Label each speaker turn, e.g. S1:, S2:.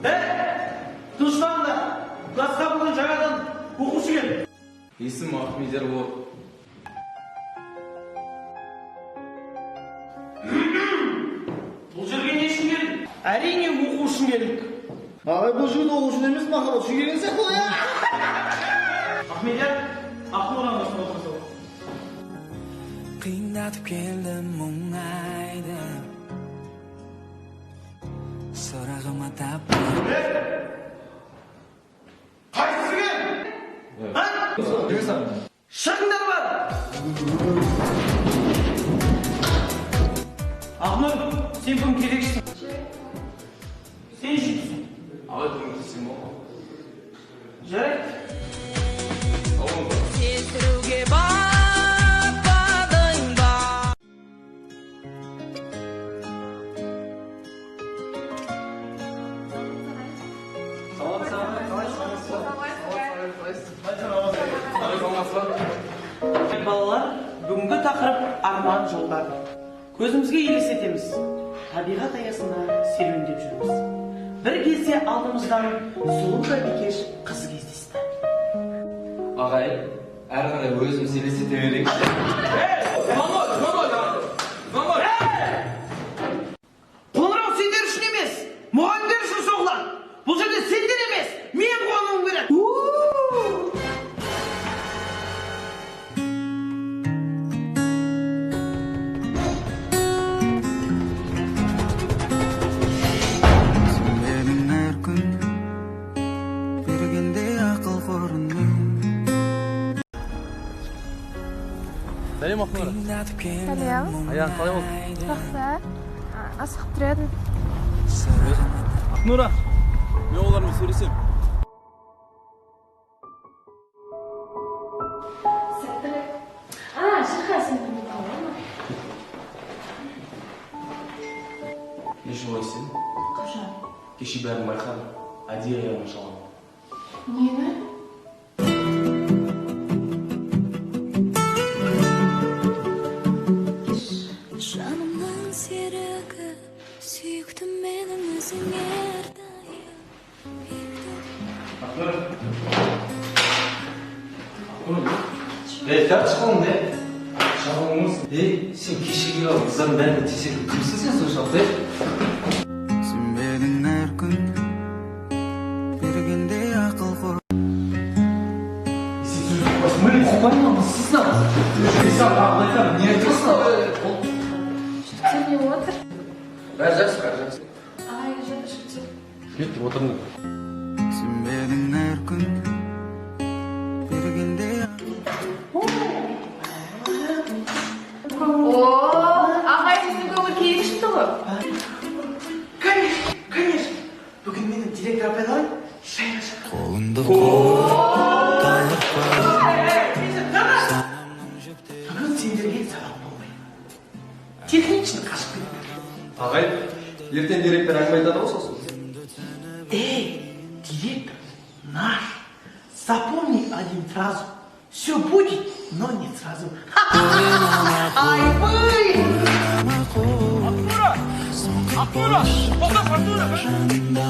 S1: Ей, тынышталыңдар. Классқа бүгін жаңадан оқушы келді.
S2: Есімім Ахмедияр болады.
S1: Бұл жерге не үшін келдің? Әрине, оқу үшін келдік.
S3: Ағай, бұл жігіт оқу үшін емес, махаббат үшін келген сияқты ғой, иә?
S1: Ахмедияр, Ақнұр анасына отырғызып.
S4: Қиындатып келдім мұңайды, сұрағыма таппай.
S1: Қайсысы кел? А? Шығыңдар бар! Ақнұр, сен бүгін кезекшісің. Сен жетісің.
S2: Ағай, көмектессең болады ма?
S1: Жарайды.
S5: Сездіруге батпадың ба?
S1: Балалар, бүгінгі тақырып — арман жолдары. Көзімізге елестетеміз. Табиғат аясында серуендеп жүрміз. Бір кезде алдымыздан сұлу да бикеш қыз кездесті.
S2: Ағай, әрі қарай өзіміз елестете берейікші. Звонок, звонок, звонок!
S1: Қоңырау сендер үшін емес, мұғалімдер үшін соғылады. Бұл жерде сендер емес, мен қуануым керек. У!
S4: Сенбедің әр күн бергенде ақыл қорының.
S2: Сәлем, Ақнұр.
S4: Қиындатып келдім.
S6: Сәлем.
S2: Аяғың қалай болды?
S6: Жақсы. Асығып тұр едім.
S2: Ақнұра, мен олармен сөйлесемін.
S6: Сәттілік. А, Шырха, сен бүгін қалай ма?
S2: Не үшін олай істедің?
S6: Қашан?
S2: Кеше бәрін байқадым. Әдейі аяғыма шалған.
S6: Нені?
S7: Жанымның серігі, сүйіктім менің, өзіңе әрдайым
S2: Ақнұр. Ақнұр. Ей, тартшы қолыңды, е. Шалуыңыз. Ей, сен кеше келіп қыздардың бәріне тиісетін кімсің сен соншалықты, е?
S4: Сенбедің әр күн бергенде ақыл қор.
S2: Сен сөйлеп қойсың, ұқпаймын, сіздің. Сен айтамын, не айтасың?
S6: Жігіттер, не болып отыр?
S2: Бәрі жақсы, бәрі жақсы.
S6: Ағай, жатыр, жігіттер.
S2: Кеттік, отырыңдар.
S4: Сенбедің әр күн бергенде.
S6: О, ағай, сіздің көңіл күйі күшті ғой.
S1: Конечно, конечно. Бүгін мені директор апай қалай? Шайға шақырды.
S4: Қолыңды.
S1: Бүгін сендерге сабақ болмайды. Технично қашып кеттіңдер.
S2: Ағай, ертең директор әңгіме айтады ғой сосын.
S1: Эй, директор наш. Запомни один фразу. Все будет, но не сразу. Айбай!
S4: Жанында.